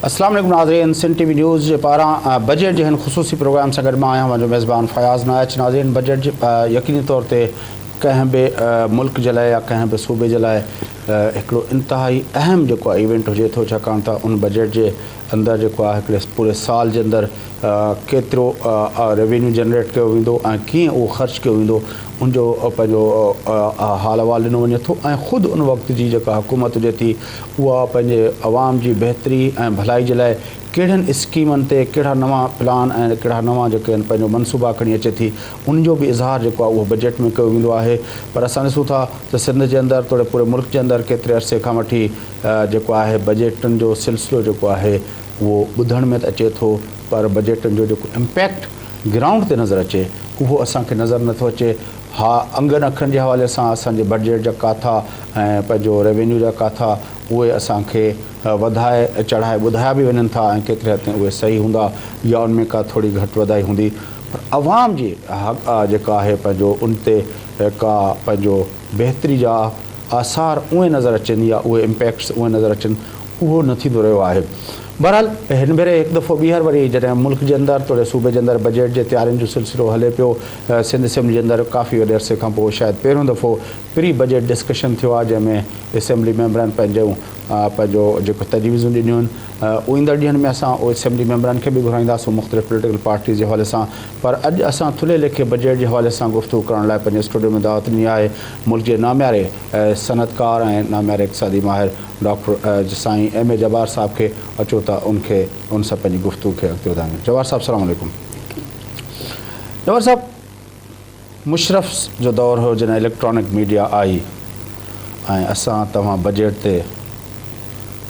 اسلام عليڪم ناظرين سنڌ ٽي وي نيوز جي پاران بجيٽ جي هن خصوصي پروگرام سان گڏ مان آهيان اوهان جو ميزبان فياض نائچ. ناظرين بجيٽ يقيني طور تي ڪنهن به ملڪ جي لاء يا ڪنهن به صوبي جي لاء هڪڙو انتهائي اهم جيڪو آهي ايونٽ هجي ٿو، ڇاڪاڻ ته ان بجيٽ جي اندر جيڪو آهي هڪڙي پوري سال جي اندر ڪيترو ريونيو جنريٽ ڪيو ويندو ۽ ڪيئن اهو خرچ ڪيو ويندو ان جو پنهنجو حال احوال ڏنو وڃي ٿو ۽ خود ان وقت جي جيڪا حڪومت هجي ٿي اها پنهنجي عوام جي بهتري ۽ ڀلائي جي لاء ڪهڙين اسڪيمن تي ڪهڙا نوان پلان ۽ ڪهڙا نوان جيڪي آهن پنهنجو منصوبا کڻي اچي ٿي ان جو به اظهار جيڪو آهي اهو بجيٽ ۾ ڪيو ويندو آهي. پر اسان ڏسون ٿا ته سنڌ جي اندر توڙي پوري ملڪ جي اندر ڪيتري عرصي کان وٺي جيڪو آهي بجيٽن جو سلسلو جيڪو آهي اهو ٻڌڻ ۾ ته اچي ٿو پر بجيٽن جو جيڪو امپيڪٽ گرائونڊ تي نظر اچي اهو اسان کي نظر نٿو اچي. ها انگن اکرن جي حوالي سان اسان جي بجيٽ جا ڪاٿا ۽ پنهنجو ريونيو جا ڪاٿا اهي اسان کي وڌائي چڙهائي ٻڌايا به وڃن ٿا ۽ ڪيتري حد تائين اهي صحيح هوندا يا ان ۾ ڪا ٿوري گهٽ وڌائي هوندي پر عوام جي جيڪا آهي پنهنجو ان تي ڪا پنهنجو بهتري جا آثار اونئين نظر اچن يا اهي امپيڪٽس اونئين نظر اچن اهو نه ٿيندو رهيو آهي. بهرحال هن ڀيري هڪ دفعو ٻيهر وري جڏهن ملڪ جي اندر توڙي صوبي جي اندر بجيٽ جي تيارين جو سلسلو هلي پيو، سنڌ اسيمبلي جي اندر ڪافي وڏي عرصي کان پوء شايد پهريون دفعو پري بجيٽ ڊسڪشن ٿيو آهي جنهن ۾ اسيمبلي ميمبرن پنهنجون پنهنجو جيڪو تجويزون ڏنيون آهن. ايندڙ ڏينهن ۾ اسان اسيمبلي ميمبرن کي به گهرائينداسون مختلف پوليٽيڪل پارٽيز جي حوالي سان پر اڄ اسان ٿلهي ليکي بجيٽ جي حوالي سان گفتگو ڪرڻ لاء پنهنجي اسٽوڊيو ۾ دعوت ڏني آهي ملڪ جي نامياري صنعتڪار ۽ نامياري اقتصادي ماهر ڊاڪٽر سائين ايم اي جبار صاحب کي. اچو ته ان کي ان سان پنهنجي گفتگو کي اڳتي وڌايون. جبار صاحب السلام عليڪم. جبار صاحب مشرف جو دور هو جڏهن اليڪٽرانڪ ميڊيا آئي ۽ اسان توهان بجيٽ تي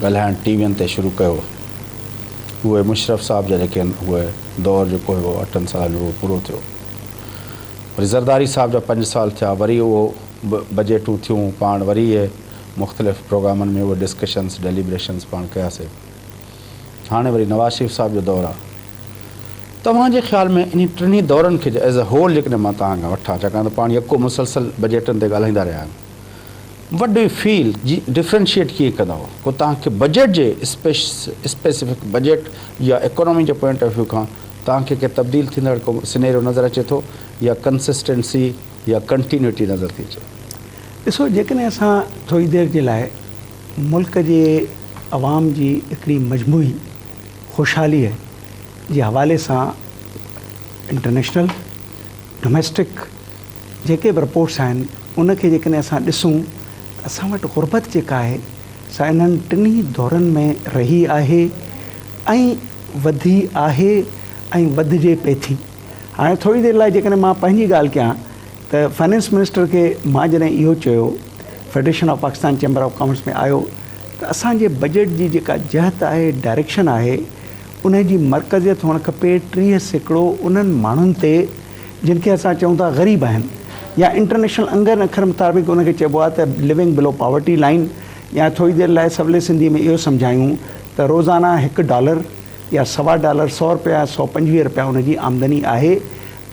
ڳالهائڻ ٽي وين تي شروع ڪيو. اهي مشرف صاحب جا جيڪي آهن اهي دور جيڪو هيو اٺن سالن جو اهو پورو ٿيو. وري زرداري صاحب جا پنج سال ٿيا وري اهو بجيٽون ٿيون پاڻ وري اهي مختلف پروگرامن ۾ اهي ڊسڪشنس ڊيليبريشنس پاڻ ڪياسي. هاڻي وري نواز شريف صاحب جو دور آ. توهان جي خيال ۾ انهي ٽنهي دورن کي ايز اي هول جيڪڏهن مان توهان کان وٺان ڇاڪاڻ ته پاڻ يڪو مسلسل بجيٽن تي ڳالهائيندا رهيا آهيون وٽ do you feel جي ڊفرنشيئيٽ ڪيئن ڪندؤ ڪو توهان کي بجيٽ جي اسپيسفڪ بجيٽ يا اڪانومي جي پوائنٽ آف ويو کان توهان کي ڪي تبديل ٿيندڙ ڪو سنيريو نظر اچي ٿو يا ڪنسسٽنسي يا ڪنٽينيوٽي نظر ٿي اچي؟ ڏسو جيڪڏهن اسان ٿوري دير جي لاء ملڪ جي عوام جي هڪڙي مجموعي خوشحاليء جي حوالي سان انٽرنيشنل، ڊوميسٽڪ جيڪي به رپورٽس آهن ان کي جيڪڏهن اسان ڏسون ته اسان وٽ غربت جيڪا آهي سا انهن ٽنهي دورن ۾ رهي آهي ۽ وڌي آهي ۽ وڌجي پئي ٿي. هاڻي ٿوري دير لاء جيڪڏهن مان پنهنجي ڳالهه ڪيان ته فنانس منسٽر کي مان جڏهن اهو چيو federation of Pakistan chamber of commerce ۾ آيو ته اسان جي بجيٽ جي جيڪا جهت آهي ڊائريڪشن آهي ان جي مرڪزيت هئڻ کپي 30% انهن ماڻهن تي جن کي اسان چئون ٿا غريب آهن يا انٽرنيشنل انگن اکر مطابق ان کي چئبو آهي ته لونگ بلو پاورٽي لائن يا ٿوري دير لاء سولي سنڌي ۾ اهو سمجهايون ته روزانه هڪ ڊالر يا سوا ڊالر سو رپيا يا 125 رپيا ان جي آمدني آهي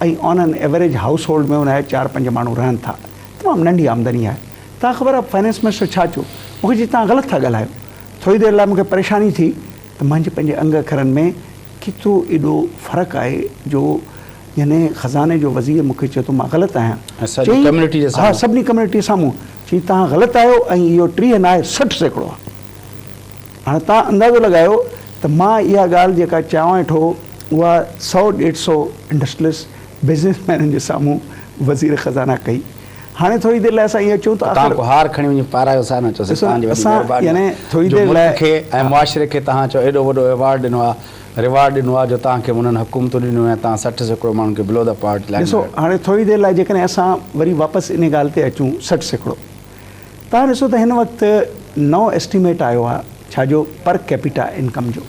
۽ on an average household ۾ ان جا چار پنج ماڻهو رهن ٿا تمام ننڍي آمدني آهي توهان خبر آهي فائنانس منسٽر ڇا چيو مون کي چيائين توهان غلط ٿا ڳالهايو ٿوري دير لاء مون کي پريشاني ٿي ته منهنجي پنهنجي انگ اکرن ۾ ڪيترو ايڏو فرق آهي جو يعني خزاني جو وزير مون کي چئي ٿو مان غلط آهيان سڄي ڪميونٽي جي سامهون ها سڀني ڪميونٽي سامهون چيائين توهان غلط آهيو ۽ اهو 30 ناهي 60% آهي. هاڻي توهان اندازو لڳايو ته مان اها ڳالهه جيڪا چوان ويٺو اها سئو ڏيڍ سئو انڊسٽريلسٽ بزنس مينن جي سامهون وزير خزانه ڪئي. هاڻي ٿوري دير لاء اسان اهو چئون ته آخر. توهان ڪو هار کڻي وڃي پارايو سا نه چئو سائين توهان جي وڏي مهرباني آهي جو ملڪ کي ۽ معاشري کي توهان چئو ايڏو وڏو ايوارڊ ڏنو آهي ريوارڊ ڏنو آهي جو توهان کي انهن حڪومتون ڏنيون ۽ توهان 60% ماڻهن کي بلو the poverty line ڏسو هاڻي ٿوري دير لاء جيڪڏهن اسان وري واپس انهي ڳالهه تي اچون 60% توهان ڏسو ته هن وقت نئون ايسٽيميٽ آيو آهي ڇا جو پر ڪيپيٽا انڪم جو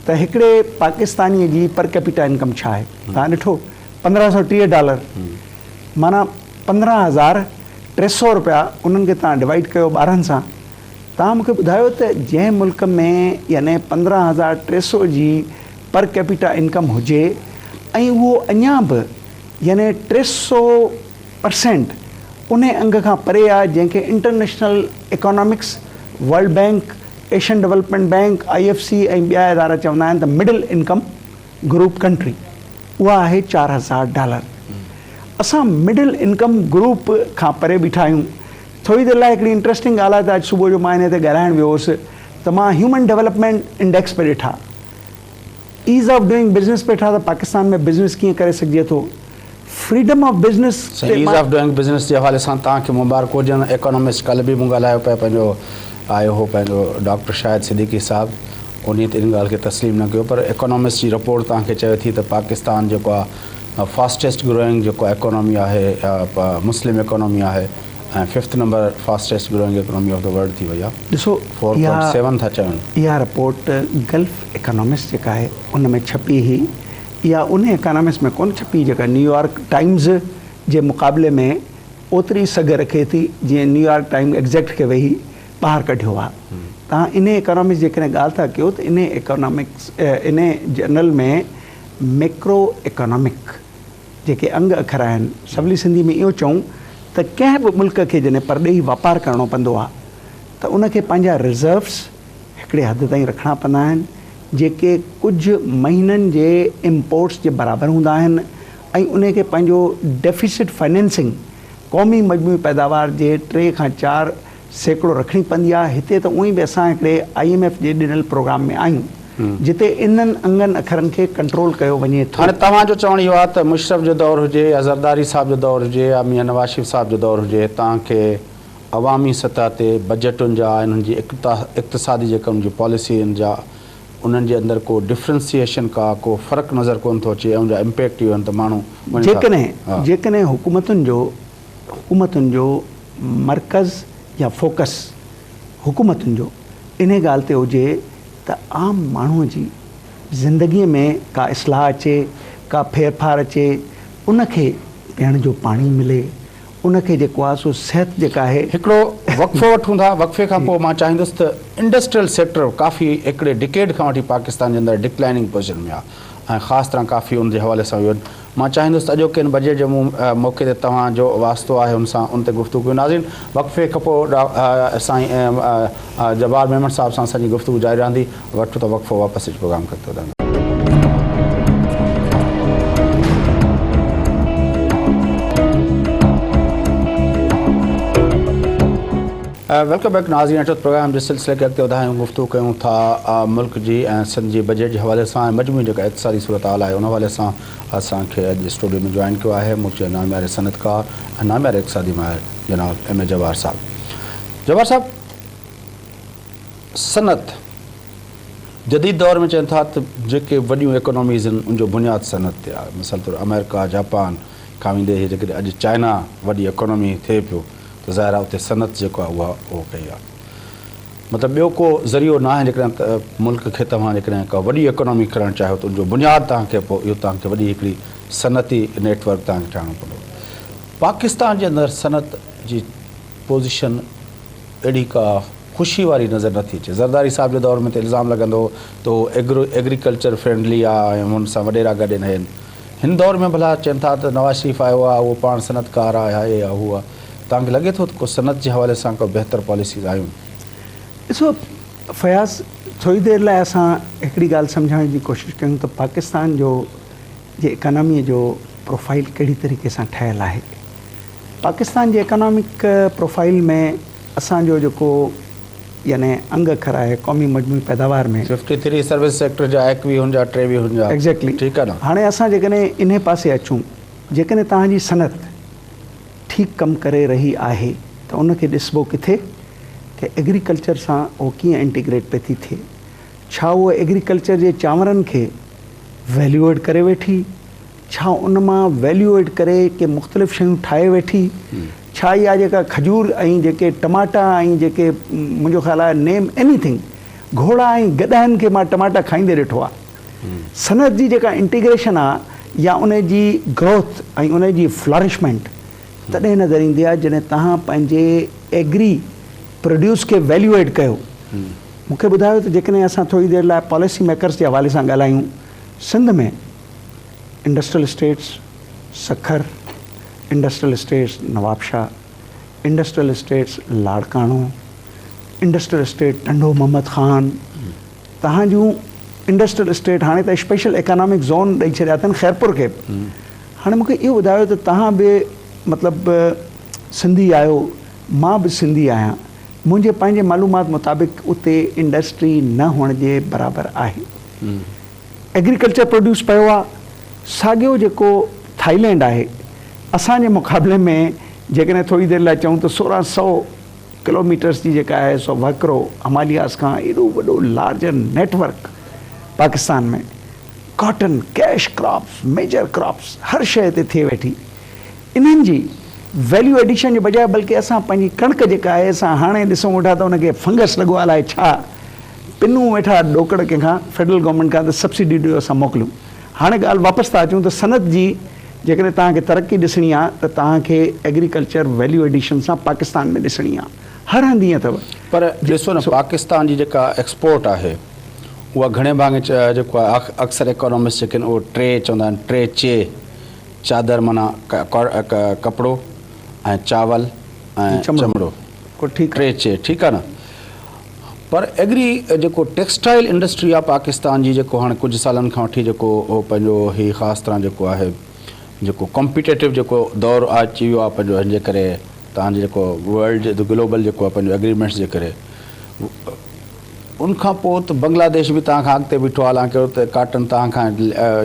ته هڪڙي پاڪستاني جي پر ڪيپيٽا انڪم ڇا آهي توهان ڏٺو 1530 ڊالر معنيٰ 15,300 روپيا انهن کي توهان ڊوائيڊ ڪيو 12 سان توهان مونکي ٻڌايو ته جنهن ملڪ ۾ يعني 15,300 جي پر ڪيپيٽا انڪم هجي ۽ اهو اڃا به يعني 300 پرسينٽ انهي انگ کان پري آهي جنهن کي international economics, world bank Asian Development Bank, I F C ۽ ٻيا ادارا چوندا آهن ته مڊل انڪم گروپ ڪنٽري اها آهي 4000 ڊالر. اسان مڊل انڪم گروپ کان پري بيٺا آهيون. ٿوري دير لاء هڪڙي انٽريسٽنگ ڳالهه آهي ته اڄ صبح جو مان انهي تي ڳالهائڻ ويو هوس ته مان هيومن ڊولپمينٽ انڊيڪس پئي ڏٺا. ايز آف ڊوئنگ بزنس پئي ڏٺا ته پاڪستان ۾ بزنس ڪيئن ڪري سگهجي ٿو. فريڊم آف بزنس تي سائين ايز آف ڊوئنگ بزنس جي حوالي سان توهان کي مبارڪون هجن. ايڪانومسٽ ڪلهه به مون ڳالهايو پئي پنهنجو آيو هو پنهنجو ڊاڪٽر شاهد صديقي صاحب انهي ته ان ڳالهه کي تسليم نه ڪيو پر ايڪانومسٽ جي رپورٽ توهان کي چوي ٿي ته پاڪستان جيڪو آهي فاسٽيسٽ گروئنگ جيڪو ايڪانومي آهي مسلم ايڪانومي آهي ۽ fifth number fastest growing economy of the world ٿي وئي آهي. ڏسو فور پوائنٽ سيون ٿا چون. اها رپورٽ گلف ايڪانومسٽ جيڪا آهي ان ۾ ڇپي هئي. اها ان ايڪانامسٽ ۾ ڪونه ڇپي جيڪا نيويارڪ ٽائيمز جي مقابلي ۾ اوتري سگهه رکي ٿي جيئن نيويارڪ ٽائيم ايگزيڪٽ کي ويهي ٻاهر ڪڍيو آهي. توهان انهي ايڪانامسٽ جيڪڏهن ڳالهه ٿا ڪيو ته انهي ايڪانامڪس انهي جرنل ۾ ميڪرو ايڪانامڪ جيڪي انگ اکر آهن سولي سنڌي ۾ اهو چئون ته ڪنهن به ملڪ کي جڏهن پرڏيهي واپار ڪرڻو پوندو آهي ته ان کي پنهنجا رزروس هڪڙي حد تائين رکڻا پوندا آهن جيڪي ڪجهه مهينن جي امپورٽس جي برابر هوندا آهن ۽ انهي کي پنهنجو ڊيفيسٽ فنانسنگ قومي مجموعي پيداوار جي 3 کان 4% رکڻي پوندي آهي. هتي ته اونئي به اسان هڪڙي I M F جي ڏنل پروگرام ۾ آهيون جتي انهن انگن اکرن کي ڪنٽرول ڪيو وڃي ٿو. هاڻي توهان جو چوڻ اهو آهي ته مشرف جو دور هجي يا زرداري صاحب جو دور هجي يا ميان نواز شريف صاحب جو دور هجي توهان کي عوامي سطح تي بجيٽن جا انهن جي اقتصادي جيڪا انهن جي پاليسين جا انهن جي اندر ڪو ڊفرنسيئيشن ڪا ڪو فرق نظر ڪونه ٿو اچي ۽ ان جا امپيڪٽ اهو آهن ته ماڻهو وڃن ٿا. جيڪڏهن جيڪڏهن حڪومتن جو حڪومتن جو مرڪز يا فوڪس حڪومتن جو انهي ڳالهه تي هجي ته عام ماڻهو جي زندگي ۾ ڪا اصلاح اچي ڪا ڦيرڦار اچي ان کي پيئڻ جو پاڻي ملي ان کي جيڪو آهي سو صحت جيڪا آهي. هڪڙو وقفو وٺون ٿا، وقفي کان پوء مان چاهيندس ته انڊسٽريل سيڪٽر ڪافي هڪڙي ڊڪيڊ کان وٺي پاڪستان جي اندر ڊڪلائننگ پوزيشن ۾ آهي ۽ خاص طرح ڪافي ان جي حوالي سان اهو مان چاهيندس ته اڄوڪي هن بجيٽ جي موقعي تي توهان جو واسطو آهي ان سان ان تي گفتگو ڪيون. ناظرين وقفي کان پوء سائين جبار ميمڻ صاحب سان اسان جي گفتگو جاري رهندي. وٺون ٿا وقفو واپس اچي پروگرام کي اڳتي وڌائينداسين. Welcome back ناظرين اچو ته پروگرام جي سلسلي کي اڳتي وڌايون گفتگو ڪيون ٿا ملڪ جي ۽ سنڌ جي بجيٽ جي حوالي سان ۽ مجموعي جيڪا اقتصادي صورتحال آهي ان حوالي سان اسان کي اڄ اسٽوڊيو ۾ جوائن ڪيو آهي ملڪ جي نامياري صنعتڪار ۽ نامياري اقتصادي ماهر جناب ايم اي جبار صاحب جبار صاحب صنعت جديد دور ۾ چون ٿا ته جيڪي وڏيون ايڪاناميز آهن ان جو بنياد صنعت تي آهي مثال طور آمريڪا جاپان کان ويندي هي جيڪڏهن اڄ چائنا وڏي ايڪانامي ٿئي پيو ته ظاهر آهي اتي صنعت جيڪو آهي اها اهو ڪئي آهي مطلب ٻيو ڪو ذريعو نه آهي جيڪڏهن ملڪ کي توهان جيڪڏهن ڪا وڏي ايڪانامي ڪرڻ چاهيو ته ان جو بنياد توهان کي پوء اهو توهان کي وڏي هڪڙي صنعتي نيٽ ورڪ توهان کي ٺاهڻو پوندو پاڪستان جي اندر صنعت جي پوزيشن اهڙي ڪا خوشي واري نظر نه ٿي اچي. زرداري صاحب جي دور ۾ ته الزام لڳندو هو ته هو ايگرو ايگريڪلچر فرينڊلي آ ۽ هن سان وڏيرا گڏ آهن. هن دور ۾ ڀلا چون ٿا ته نواز شريف آيو آ اهو پاڻ صنعتڪار آ يا هي آ هو آ. توهان کي لڳي ٿو ته ڪو صنعت جي حوالي سان ڪا بهتر پاليسيز آيون؟ ڏسو فياض ٿوري دير لاء اسان هڪڙي ڳالهه سمجهڻ جي ڪوشش ڪيون ته پاڪستان جو جي اڪاناميء جو پروفائيل ڪهڙي طريقي سان ٺهيل آهي. پاڪستان جي اڪانامڪ پروفائيل ۾ اسان جو جيڪو يعني انگ اکر آهي قومي مجموعي پيداوار ۾. ففٽي ٿري سروس سيڪٽر جا ايڪويهن جا ٽيويهن جا. ايگزيڪٽلي ٺيڪ آهي نه. هاڻي اسان جيڪڏهن انهي پاسي اچون جيڪڏهن توهان جي صنعت ٺيڪ ڪم ڪري رهي آهي ته ان کي ڏسبو ڪٿي ته ايگريڪلچر سان اهو ڪيئن انٽيگريٽ پئي ٿي ٿئي ڇا اهو ايگريڪلچر جي چانورن کي ويليو ايڊ ڪري ويٺي ڇا ان مان ويليو ايڊ ڪري ڪي مختلف شيون ٺاهي ويٺي؟ ڇا اها جيڪا کجور ۽ جيڪي ٽماٽا ۽ جيڪي منهنجو خيال آهي نيم ايني ٿنگ گهوڙا ۽ گڏهن کي مان ٽماٽا کائيندي ڏٺو آهي. صنعت جي جيڪا انٽيگريشن آهي يا ان جي گروٿ ۽ ان جي فلارشمينٽ تڏهن نظر ايندي آهي جڏهن توهان پنهنجي ايگري پروڊيوس کي ويليو ايڊ ڪيو. مون کي ٻڌايو ته جيڪڏهن اسان ٿوري دير لاء پاليسي ميڪرز جي حوالي سان ڳالهايون Sindh ۾ industrial estates Sukkur, industrial estates Nawabshah, industrial estates Larkana, industrial estate Tando Muhammad Khan, توهان جون انڊسٽريل اسٽيٽ هاڻي ته اسپيشل اڪانامڪ زون ڏئي ڇڏيا اٿن خيرپور کي به. هاڻي مون کي اهو ٻڌايو ته توهان به مطلب سنڌي آهيو، مان به سنڌي آهيان، منهنجي پنهنجي معلومات مطابق اتي انڊسٽري نه هئڻ جي برابر آهي. ايگريڪلچر پروڊيوس پيو آهي، ساڳيو جيڪو ٿائيلينڊ آهي اسان جي مقابلي ۾ جيڪڏهن ٿوري دير لاء چئون ته 1600 ڪلوميٽرس جي جيڪا آهي سو وهڪرو همالياس کان ايڏو وڏو larger network Pakistan ۾ cotton, cash crops, major crops هر شيء هتي ٿئي ويٺي. انهن جي ويليو ايڊيشن جي بجاء بلڪه اسان پنهنجي ڪڻڪ جيڪا آهي اسان هاڻي ڏسون ويٺا ته ان کي فنگس لڳو آهي الائي ڇا پنون ويٺا ڏوڪڙ ڪنهن کان فيڊرل گورنمينٽ کان ته سبسڊي ڏيو اسان موڪليون. هاڻي ڳالهه واپس ٿا اچون ته صنعت جي جيڪڏهن توهان کي ترقي ڏسڻي آ ته توهان کي ايگريڪلچر ويليو ايڊيشن سان پاڪستان ۾ ڏسڻي آ. هر هنڌ ائين اٿو. پر ڏسو نه پاڪستان جي جيڪا ايڪسپورٽ آهي اها گهڻي ڀاڱي جيڪو آهي اڪثر ايڪانومسٽ جيڪي آهن اهو ٽي چوندا آهن ٽي چي چادر معنيٰ ڪپڙو ۽ چاول ۽ چمڙو ٽي چي ٺيڪ آ نه. پر ايگري جيڪو ٽيڪسٽائل انڊسٽري آ پاڪستان جي جيڪو هاڻي ڪجهه سالن کان وٺي جيڪو پنهنجو هي خاص طرح جيڪو آهي جيڪو ڪمپيٽيٽو جيڪو دور اچي ويو آ پنهنجو هن جي ڪري تان جي جيڪو ورلڊ گلوبل جيڪو آ پنهنجو ايگريمينٽس جي ڪري ان کان پوء ته بنگلاديش به تان کان اڳتي بيٺو آ حالانڪه اتي ڪاٽن تان کان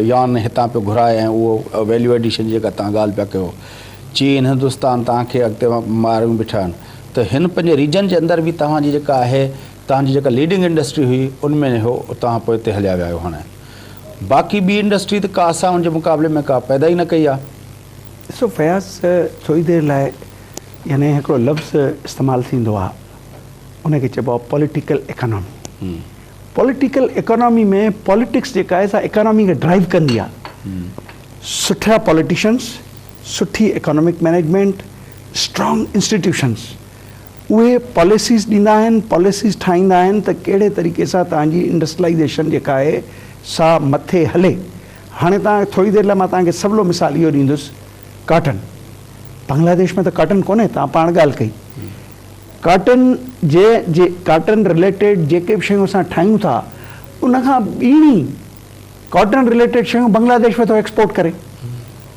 يارن هتان پيو گهرائي ۽ اهو ويليو ايڊيشن جي جيڪا تان ڳالهه پيا ڪيو چين هندستان تان کي اڳتي ماريون بيٺا آهن ته هن پنهنجي ريجن جي اندر به توهان جي جيڪا آهي توهان جي جيڪا ليڊنگ انڊسٽري هئي ان ۾ هو توهان پوئتي هليا ويا آهيو هاڻي باقي ٻي انڊسٽري ته ڪا اسان ان جي مقابلي ۾ ڪا پيدا ئي نه ڪئي آهي. ڏسو فياض ٿوري دير لاء يعني هڪڙو لفظ استعمال ٿيندو آهي ان کي چئبو آهي political economy political economy ۾ politics جيڪا آهي سا اڪانامي کي ڊرائيو ڪندي آهي سٺا پوليٽيشنس سٺي اڪانامڪ مئنيجمينٽ اسٽرانگ انسٽيٽيوشنس اهي پاليسيز ڏيندا آهن، پاليسيز ٺاهيندا آهن ته ڪهڙي طريقي سان توهان جي انڊسٽرلائيزيشن جيڪا آهي سا مٿي هلي. هاڻي توهان ٿوري دير لاء مان توهان کي سولو مثال اهو ڏيندس ڪاٽن بنگلاديش ۾ ته ڪاٽن ڪونهي توهان پاڻ ڳالهه ڪئي ڪاٽن جي جي ڪاٽن رليٽيڊ جيڪي به شيون اسان ٺاهيون ٿا ان کان ٻيڻي ڪاٽن رليٽيڊ شيون بنگلاديش ۾ ٿو ايڪسپورٽ ڪري.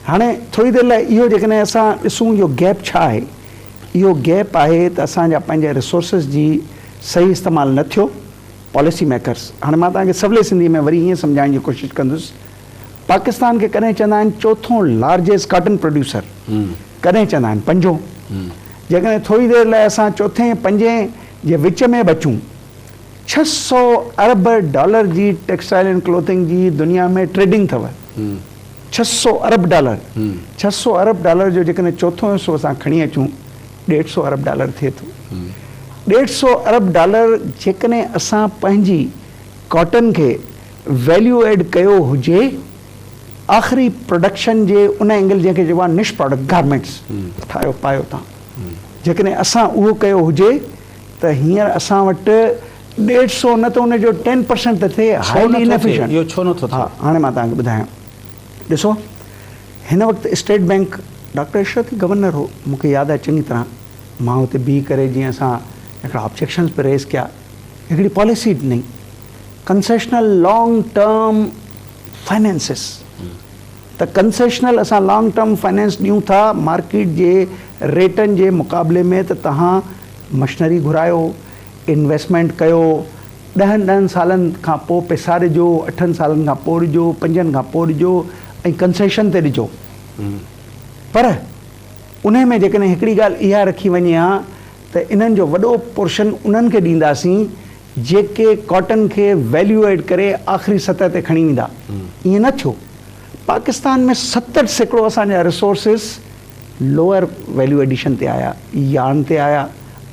هاڻي ٿوري دير لاء اهو جيڪڏهن اسان ڏسون اهو گيپ ڇا آهي؟ اهو گيپ آهي ته اسان جا پنهنجا ريسورسز جي صحيح استعمال نه ٿيو، پاليسي ميڪرز، هاڻي مان توهان کي سولي سنڌي ۾ وري ائين سمجهائڻ جي ڪوشش ڪندس، پاڪستان کي ڪڏهن چوندا آهن چوٿون لارجيسٽ ڪاٽن پروڊيوسر، ڪڏهن چوندا آهن پنجون، جيڪڏهن ٿوري دير لاء اسان چوٿين پنجين جي وچ ۾ به اچون، 600 ارب ڊالر جي ٽيڪسٽائل اينڊ ڪلوٿنگ جي دنيا ۾ ٽريڊنگ اٿو. 600 ارب ڊالر، 600 ارب ڊالر جو جيڪڏهن چوٿون حصو اسان کڻي اچون ڏيڍ سو ارب ڊالر ٿئي ٿو. ڏيڍ سو ارب ڊالر جيڪڏهن اسان پنهنجي ڪاٽن کي ويليو ايڊ ڪيو هجي آخري پروڊڪشن جي ان اينگل جنهن کي چئبو آهي نش پراڊڪٽ گارمينٽس ٺاهيو پايو تان جيڪڏهن اسان اهو ڪيو هجي ته هينئر اسان وٽ ڏيڍ سو نه ته ان جو ٽين پرسنٽ ته ٿئي هائلي انيفيشنٽ. اهو ڇو نه ٿو ٿئي؟ ها هاڻي مان توهان کي ٻڌايان. ڏسو هن وقت اسٽيٽ بئنڪ ڊاڪٽر عشرت ئي گورنر هو مون کي ياد آهي چڱي طرح مان اتي بيهي ڪري جيئن اسان هڪڙا آبجيڪشنز به ريز ڪيا هڪڙي پاليسي ڏني ڪنسيشنل لانگ ٽرم فائنانسز ته ڪنسيشنل اسان لانگ ٽرم فائنانس ڏيون ٿا مارڪيٽ جي ريٽن جي مقابلي ۾ ته توهان مشنري گهرايو انويسٽمينٽ ڪيو، ڏهن ڏهن سالن کان پوء پئسا ڏجو، اٺن سالن کان پوء ڏجو، پنجن کان پوء ڏجو ۽ ڪنسيشن تي ڏجو. پر انهي ۾ جيڪڏهن هڪڙي ڳالهه اها رکي وڃي ها ته انهن جو وڏو پورشن انهن کي ڏينداسين جيڪي ڪاٽن کي ويليو ايڊ ڪري آخري سطح تي کڻي ويندا. ائين نه ٿيو. پاڪستان ۾ 70% اسان جا ريسورسز لوئر ويليو ايڊيشن تي آيا، يارن تي آيا،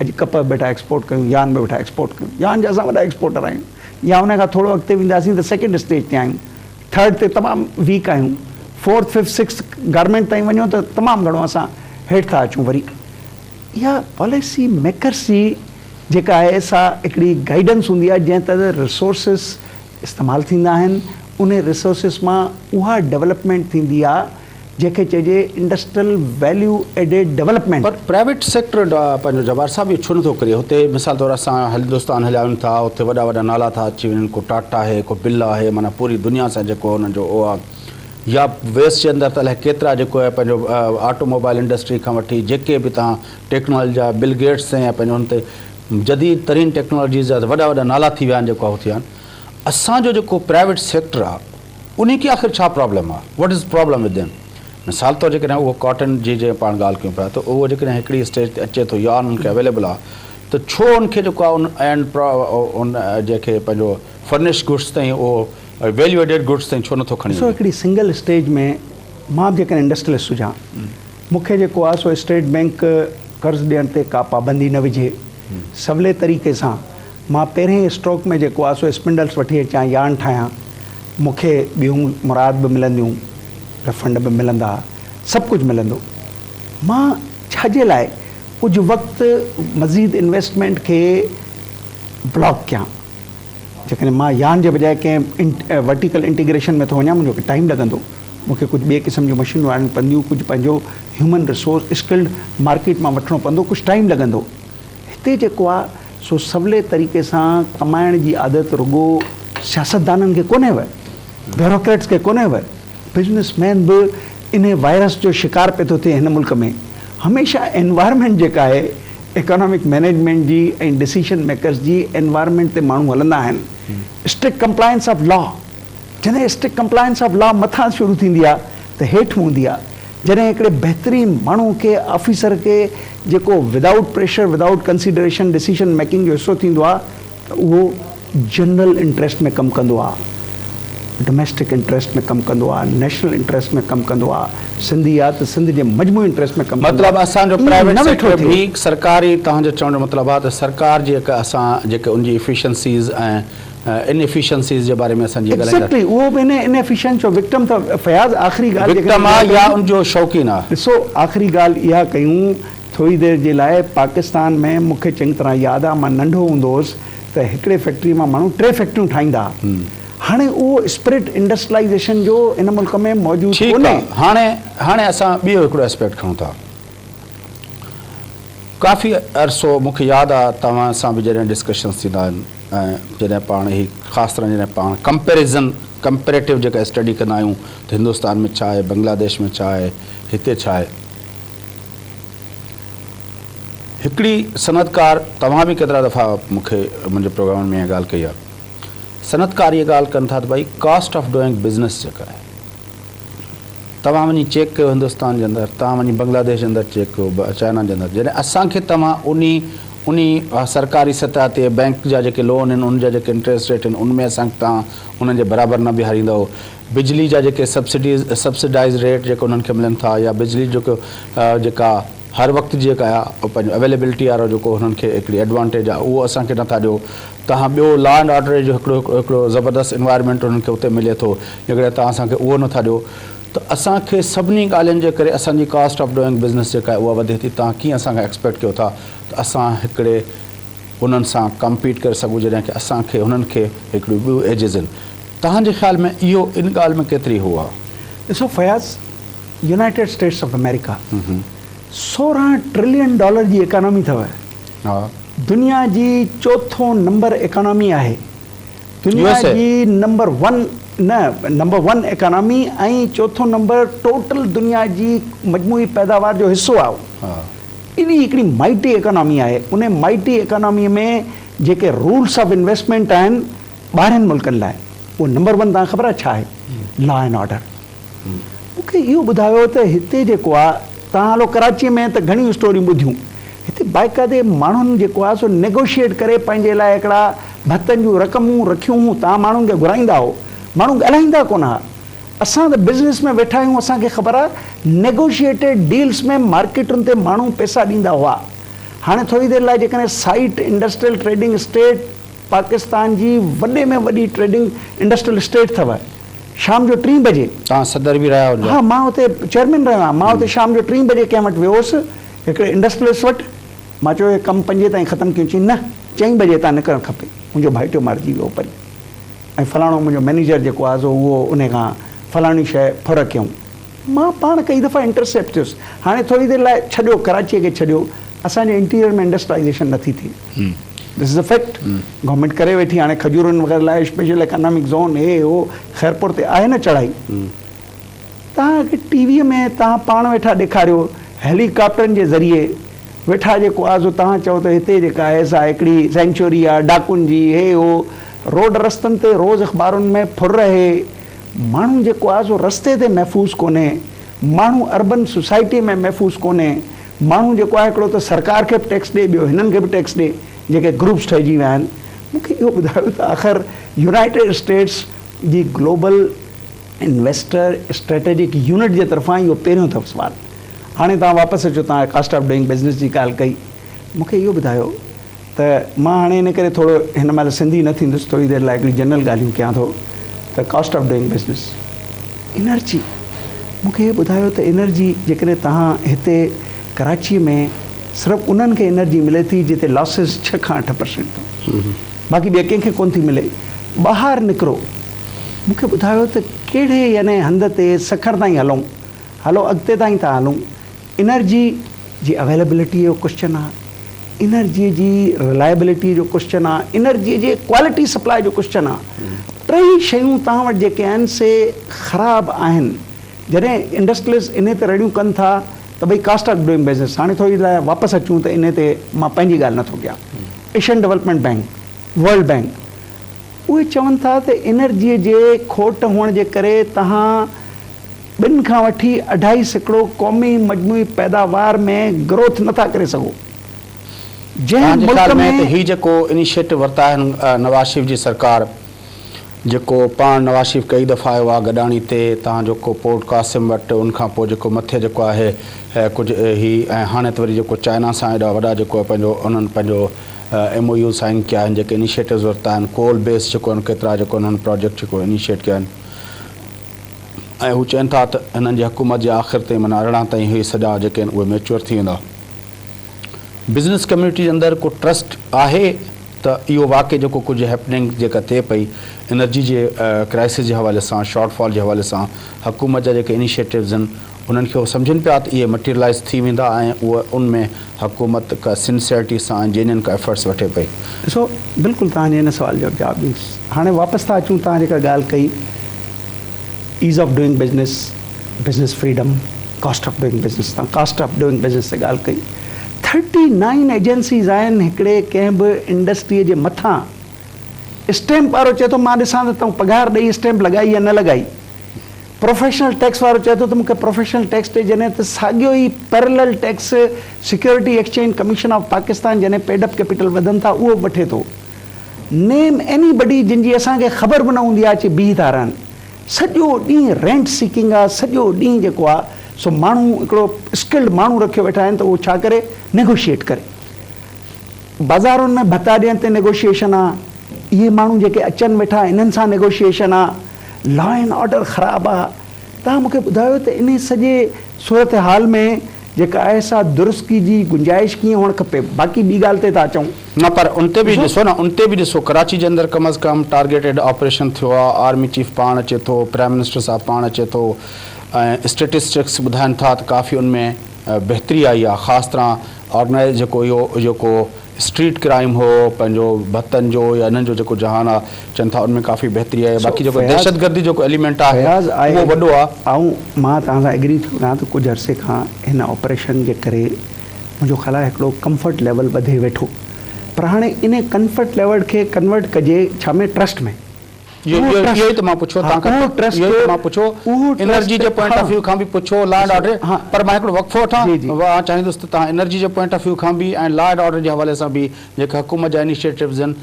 اڄ ڪپهه به ويٺا ايڪسپورٽ ڪيون، يارن به ويٺا ايڪسپورٽ ڪيون، يارن جا اسان وڏا ايڪسپورٽر آهيون يا ان کان ٿورو اڳتي وينداسين ته سيڪنڊ اسٽيج تي آهيون، ٿرڊ تي تمام ويڪ آهيون، فورٿ ففٿ سڪسٿ گارمينٽ تائين وڃو ته تمام گهڻو اسان هيٺ ٿا اچون وري اها پاليسي ميڪرس جي جيڪا آهي سا هڪڙي گائيڊنس هوندي آهي جنهن تحت ريسورسز استعمال ٿيندا آهن، انهي ريسورسز مان اها ڊولپمينٽ ٿيندي آهي. جنهن کي چئجي انڊسٽريل ويليو ايڊيڊ ڊولپمينٽ. پر پرائيويٽ سيڪٽر پنهنجو جبار صاحب اهو ڇو نٿو ڪري هتي مثال طور اسان هندستان هليا وڃون ٿا اتي وڏا وڏا نالا ٿا اچي وڃن ڪو ٽاٽا آهي ڪو بل آهي معنيٰ پوري دنيا سان جيڪو انهن جو اهو آهي يا ويسٽ جي اندر ته الائي ڪيترا جيڪو آهي پنهنجو آٽو موبائل انڊسٽري کان وٺي جيڪي به توهان ٽيڪنالاجي جا بل گيٽس ۽ پنهنجو هن تي جديد ترين ٽيڪنالاجيز جا وڏا وڏا نالا ٿي ويا آهن جيڪو آهي ٿي ويا آهن اسان جو جيڪو پرائيويٽ سيڪٽر آهي انهي کي آخر ڇا پرابلم آهي what is problem with them مثال طور جيڪڏهن اهو ڪاٽن جي جنهن پاڻ ڳالهه ڪيون پيا ته اهو جيڪڏهن هڪڙي اسٽيج تي اچي ٿو يا انهن کي اويليبل آهي ته ڇو ان کي جيڪو آهي ان اينڊ ان جنهن کي پنهنجو فرنش گڊس تائين اهو ويليو ايڊيڊ گڊس تائين ڇو نٿو کڻي ڏسو وڃي. هڪڙي سنگل اسٽيج ۾ مان به جيڪڏهن انڊسٽريلسٽ هجان مون کي جيڪو آهي سو اسٽيٽ بينڪ قرض ڏيڻ تي ڪا پابندي نه وجهي سولي طريقي سان مان پهرين اسٽروڪ ۾ جيڪو آهي سو اسپنڊلس وٺي اچان يارن ٺاهيان مون کي ٻيون مراد به ملنديون رفنڊ به ملندا سڀ ڪجهه ملندو مان ڇا جي لاء ڪجهه وقت مزيد انويسٽمينٽ کي بلاڪ ڪيان جيڪڏهن مان يارن جي بجاء ڪنهن ورٽيڪل انٽيگريشن ۾ ٿو وڃان منهنجو ٽائيم لڳندو مون کي ڪجهه ٻئي قسم جون مشينون آڻڻيون پونديون ڪجهه پنهنجو هيومن ريسورس اسڪلڊ مارڪيٽ مان وٺڻو پوندو ڪجهه ٽائيم لڳندو هتي جيڪو آ سو سولي طريقي سان ڪمائڻ جي عادت رڳو سياستدانن کي ڪونهي و، بيوروڪريٽس کي ڪونهي و، بزنس مين به انهي وائرس جو شڪار پئي ٿو ٿئي هن ملڪ ۾ هميشه انوائرمينٽ جيڪا آهي ايڪانامڪ مئنيجمينٽ جي ۽ ڊسيشن ميڪرز جي انوائرمينٽ تي ماڻهو هلندا آهن اسٽرڪٽ ڪمپلائنس آف لا جڏهن اسٽرڪٽ ڪمپلائنس آف لا مٿان شروع ٿيندي آ ته هيٺ هوندي آ جڏهن هڪڙي بهترين ماڻهو کي آفيسر کي جيڪو without pressure without consideration decision making جو حصو ٿيندو آ ته اهو جنرل انٽريسٽ ۾ ڪم ڪندو آ ڊوميسٽڪ انٽريسٽ ۾ ڪم ڪندو آ نيشنل انٽريسٽ ۾ ڪم ڪندو آ سنڌي آ ته سنڌ جي مجموعي انٽريسٽ ۾ ڪم ڪندو آ مطلب اسان جو ائين پرائيويٽ نه ويٺو سيڪٽر ٿئي. به سرڪاري توهان جو چوڻ جو مطلب آ ته سرڪار جي جيڪا اسان جيڪي ان جي افيشنسيز ۽ ان افيشنسيز جي باري ۾ اسان جيئن ڳالهائيندا. ايگزيڪٽلي اهو به ان انيفيشنس جو وڪٽم ته فياض آخري ڳالهه وڪٽم آ يا ان جو شوقين آ. ڏسو آخري ڳالهه اها ڪيون ٿوري دير جي لاء پاڪستان ۾ مون کي چڱي طرح ياد آ مان ننڍو هوندو هوس ته هڪڙي فيڪٽري مان ماڻهو ٽي فيڪٽريون ٺاهيندا ها هاڻي اهو اسپرٽ انڊسٽرلائيزيشن جو هن ملڪ ۾ موجود ٺيڪ آ ڪونهي. هاڻي هاڻي اسان ٻيو هڪڙو اسپيڪٽ کڻون ٿا. ڪافي عرصو مون کي ياد آ توهان سان به جڏهن ڊسڪشنز ٿيندا آهن ۽ جڏهن پاڻ هي خاص طرح جڏهن پاڻ ڪمپيريزن ڪمپيريٽو جيڪا اسٽڊي ڪندا آهيون ته هندستان ۾ ڇا آهي بنگلاديش ۾ ڇا آهي هتي ڇا آهي هڪڙي صنعتڪار توهان به ڪيترا دفعا مون کي منهنجي پروگرامن ۾ اها ڳالهه ڪئي آهي صنعتڪار اها ڳالهه ڪن ٿا ته ڀائي ڪاسٽ آف ڊوئنگ بزنس جيڪا آهي توهان وڃي چيڪ ڪيو هندستان جي اندر، توهان وڃي بنگلاديش جي اندر چيڪ ڪيو، چائنا جي اندر، جڏهن اسان کي توهان انهي انهي سرڪاري سطح تي بئنڪ جا جيڪي لون آهن ان جا جيڪي انٽريسٽ ريٽ آهن ان ۾ اسان کي توهان انهن جي برابر نه بيهاريندؤ، بجلي جا جيڪي سبسڊيز سبسڊائز ريٽ جيڪي انهن کي ملن ٿا يا بجلي جيڪو جيڪا هر وقت جي جيڪا پنهنجو اويليبلٽي وارو جيڪو انهن کي هڪڙي ايڊوانٽيج آهي اهو اسان کي نٿا ڏيو. توهان ٻيو لا اينڊ آرڊر جو هڪڙو هڪڙو زبردست انوائرمينٽ انهن کي اتي ملي ٿو جيڪڏهن توهان اسان کي اهو نٿا ڏيو ته اسان کي سڀني ڳالهين جي ڪري اسان جي ڪاسٽ آف ڊوئنگ بزنس جيڪا آهي اها وڌي ٿي توهان ڪيئن اسان کان ايڪسپيڪٽ ڪيو ٿا ته اسان هڪڙي انهن سان ڪمپيٽ ڪري سگهون جڏهن ڪي اسان کي هنن کي هڪڙيون ٻيون ايجز آهن توهان جي خيال ۾ اهو ان ڳالهه ۾ ڪيتري هو آهي؟ ڏسو Fayaz United States of America 16 trillion dollar جي ايڪانامي اٿو. دنيا جي چوٿون نمبر ايڪانامي آهي. دنيا جي نمبر ون نه نمبر ون ايڪانامي ۽ چوٿون نمبر ٽوٽل دنيا جي مجموعي پيداوار جو حصو آهي. ايڏي هڪڙي مائٽي ايڪانامي آهي. ان مائٽي ايڪانامي ۾ جيڪي رولس آف انويسٽمينٽ آهن ٻاهرين ملڪن لاء اهو نمبر ون توهان کي خبر آهي ڇا آهي؟ Law and order. مون کي اهو ٻڌايو ته هتي جيڪو آ توهان هلو ڪراچيء ۾ ته گهڻيون اسٽوريون ٻڌيون هتي باقاعدي ماڻهن جيڪو آ سو نيگوشيئيٽ ڪري پنهنجي لاء هڪڙا ڀتن جون رقمون رکيون هيون توهان ماڻهن کي گهرائيندا هو ماڻهو ڳالهائيندا ڪونه ها اسان ته بزنس ۾ ويٺا آهيون اسان کي خبر آ نيگوشيئيٽيڊ ڊيلز ۾ مارڪيٽن تي ماڻهو پئسا ڏيندا هئا هاڻي ٿوري دير لاء جيڪڏهن site industrial trading estate Pakistan جي وڏي ۾ وڏي ٽريڊنگ انڊسٽريل اسٽيٽ اٿو. شام جو ٽين بجي. توهان صدر به رهيا ان جا؟ ها مان اتي چيئرمين رهيو آهيان. مان اتي شام جو ٽين بجي ڪنهن وٽ ويو هوس، هڪڙي انڊسٽريلسٽ وٽ. مان چيو هي ڪم پنجين تائين ختم ڪيون. چيائين نه چئين بجي هتان نڪرڻ کپي. منهنجو ڀائٽيو مارجي ويو پري ۽ فلاڻو منهنجو مئنيجر جيڪو آهي سو اهو انهي کان فلاڻي شيء ڦر ڪيائون. مان پاڻ ڪئي دفعا انٽرسيپٽ ٿيس. هاڻي ٿوري دير لاء ڇڏيو ڪراچيء کي ڇڏيو، اسان جي انٽيريئر ۾ انڊسٽرلائيزيشن نٿي ٿئي. This is a fact. Government ڪري ويٺي هاڻي کجورن وغيره لاء اسپيشل اڪانامڪ زون هي هو خيرپور تي آهي نه چڙهائي. توهان کي ٽي ويء ۾ توهان پاڻ ويٺا ڏيکاريو هيلي ڪاپٽرن جي ذريعي ويٺا جيڪو آهي سو توهان چئو ته هتي جيڪا آهي سا هڪڙي سينچوري آهي ڊاڪن جي هي هو روڊ رستن تي روز اخبارن ۾ ڦر رهي ماڻهو جيڪو آهي سو رستي تي محفوظ ڪونهي، ماڻهو اربن سوسائٽيء ۾ محفوظ ڪونهي، ماڻهو جيڪو آهي هڪڙو ته سرڪار کي به ٽيڪس ڏي ٻيو هنن کي به ٽيڪس ڏي جيڪي گروپس ٺهجي ويا آهن. مون کي اهو ٻڌايو ته آخر يونائيٽيڊ اسٽيٽس جي گلوبل انويسٽر اسٽريٽجڪ يونٽ جي طرفان اهو پهريون اٿو سوال. هاڻي توهان واپس اچو توهان ڪاسٽ آف ڊوئنگ بزنس جي ڳالهه ڪئي مون کي اهو ٻڌايو ته مان هاڻي ان ڪري ٿورو هن مهل سنڌي نه ٿيندس ٿوري دير لاء هڪڙي جنرل ڳالهيون ڪيان ٿو ته cost of doing business energy مون کي ٻڌايو ته انرجي جيڪڏهن توهان هتي ڪراچي ۾ صرف انهن کي انرجي ملي ٿي جتي لاسز ڇهه کان 8% اٿن باقي ٻئي ڪنهن کي ڪونه ٿي ملي ٻاهر نڪرو مون کي ٻڌايو ته ڪهڙي يعني هنڌ تي سکر تائين هلون هلو اڳتي تائين ٿا هلون انرجي جي اويليبلٽي جو ڪوسچن آ، انرجي جي رلائبلٽي جو ڪوسچن آ، انرجي جي ڪوالٽي سپلاء جو ڪوسچن آ. ٽئي شيون توهان وٽ جيڪي آهن سي خراب آهن. جڏهن انڊسٽريلسٽ انهي تي رڙيون ڪن ٿا ته ڀئي ڪاسٽ آف ڊوئنگ بزنس، هاڻي ٿوري لاء واپس اچون ته انهي تي مان پنهنجي ڳالهه نٿو ڪيان. Asian development bank, world bank اهي چون ٿا ته انرجي جي کوٽ هئڻ جي ڪري توهان ٻن کان وٺي 2.5% قومي مجموعي پيداوار ۾ گروٿ نه ٿا ڪري سگهو. جنهن ملڪ ۾ ته هي جيڪو انيشيٽو ورتا آهن نواز شريف جي سرڪار جيڪو پاڻ نواز شريف ڪئي دفعا آيو آهي گڏاڻي تي تان جيڪو پورٽ قاسم وٽ ان کان پوء جيڪو مٿي جيڪو آهي ڪجهه هي ۽ هاڻي ته وري جيڪو چائنا سان ايڏا وڏا جيڪو پنهنجو انهن پنهنجو ايم او يو سائن ڪيا آهن جيڪي انيشيٽوز ورتا آهن ڪول بيس جيڪو آهن ڪيترا جيڪو انهن پراجيڪٽ جيڪو انيشيٽ ڪيا آهن ۽ هو چون ٿا ته هنن جي حڪومت جي آخر تائين معنيٰ 18 تائين هي سڄا جيڪي آهن اهي ميچوئر ٿي ويندا. بزنس ڪميونٽي جي اندر ڪو ٽرسٽ آهي ته اهو واقعي جيڪو ڪجهه هيپننگ جيڪا ٿئي پئي انرجي جي ڪرائسس جي حوالي سان شارٽ فال جي حوالي سان حڪومت جا جيڪي انيشيٽوز آهن انهن کي هو سمجهن پيا ته اهي مٽيرلائز ٿي ويندا ۽ اهي ان ۾ حڪومت ڪا سنسيئرٽي سان ۽ جينين ڪا ايفرٽس وٺي پئي. ڏسو بلڪل توهان جي ان سوال جو جواب ڏيندس. هاڻي واپس ٿا اچون توهان جيڪا ڳالهه ڪئي ease of doing business, business freedom, cost of doing business توهان ڪاسٽ آف ڊوئنگ بزنس تي ڳالهه ڪئي. 39 ايجنسيز آهن هڪڙي ڪنهن به انڊسٽري جي مٿان اسٽيمپ وارو چئي ٿو مان ڏسان ته تون پگهار ڏئي اسٽيمپ لڳائي يا نه لڳائي. پروفيشنل ٽيڪس وارو چئي ٿو ته مون کي پروفيشنل ٽيڪس ڏي جڏهن ته ساڳيو ئي parallel tax security exchange commission of Pakistan جڏهن پيڊ اپ ڪيپيٽل وڌن ٿا اهو به وٺي ٿو. نيم ايني بڊي جن جي اسان کي خبر به نه هوندي آهي اچي بيهي ٿا رهن. سڄو ڏينهن رينٽ سيڪنگ آهي سڄو ڏينهن جيڪو آهي سو ماڻهو هڪڙو اسڪلڊ ماڻهو رکيو ويٺا آهن ته اهو ڇا ڪري نيگوشيئيٽ ڪري. بازارن ۾ ڀتا ڏيڻ تي نيگوشيئيشن آ، اهي ماڻهو جيڪي اچن ويٺا انهن سان نيگوشيئيشن آ، لا اينڊ آرڊر خراب آ، توهان مون کي ٻڌايو ته انهي سڄي صورتحال ۾ جيڪا آهي سا درستگي جي گنجائش ڪيئن هئڻ کپي، باقي ٻي ڳالهه تي ٿا اچون. نه پر ان تي به ڏسو نه ان تي به ڏسو ڪراچي جي اندر ڪم از ڪم ٽارگيٽيڊ آپريشن ٿيو آ، آرمي چيف پاڻ اچي ٿو، پرائم منسٽر صاحب پاڻ اچي ٿو ۽ اسٽيٽسٽڪس ٻڌائن ٿا ته ڪافي ان ۾ بهتري آئي آ، خاص طرح آرگنائيز جيڪو اهو جيڪو اسٽريٽ ڪرائيم هو پنهنجو ڀتن جو يا انهن جو جيڪو جهان آ چون ٿا ان ۾ ڪافي بهتري آئي آ باقي جيڪو دهشت گردي جيڪو ايليمينٽ آهي اهو وڏو آ. آئون مان توهان سان ايگري ٿو ڪيان ته ڪجهه عرصي کان هن آپريشن جي ڪري منهنجو خيال آهي هڪڙو ڪمفرٽ ليول وڌي ويٺو پر هاڻي انهي ڪمفرٽ ليول کي ڪنورٽ ڪجي ڇا ۾ ٽرسٽ ۾. اهو ئي ته مان پڇيو توهان کان اهو ئي ته مان پڇيو انرجي جي پوائنٽ آف ويو کان به پڇيو لا اينڊ آرڊر پر مان هڪڙو وقفو وٺان مان چاهيندس ته توهان انرجي جي پوائنٽ آف ويو کان به ۽ لا اينڊ آرڊر جي حوالي سان به جيڪا حڪومت جا انيشيٽوز آهن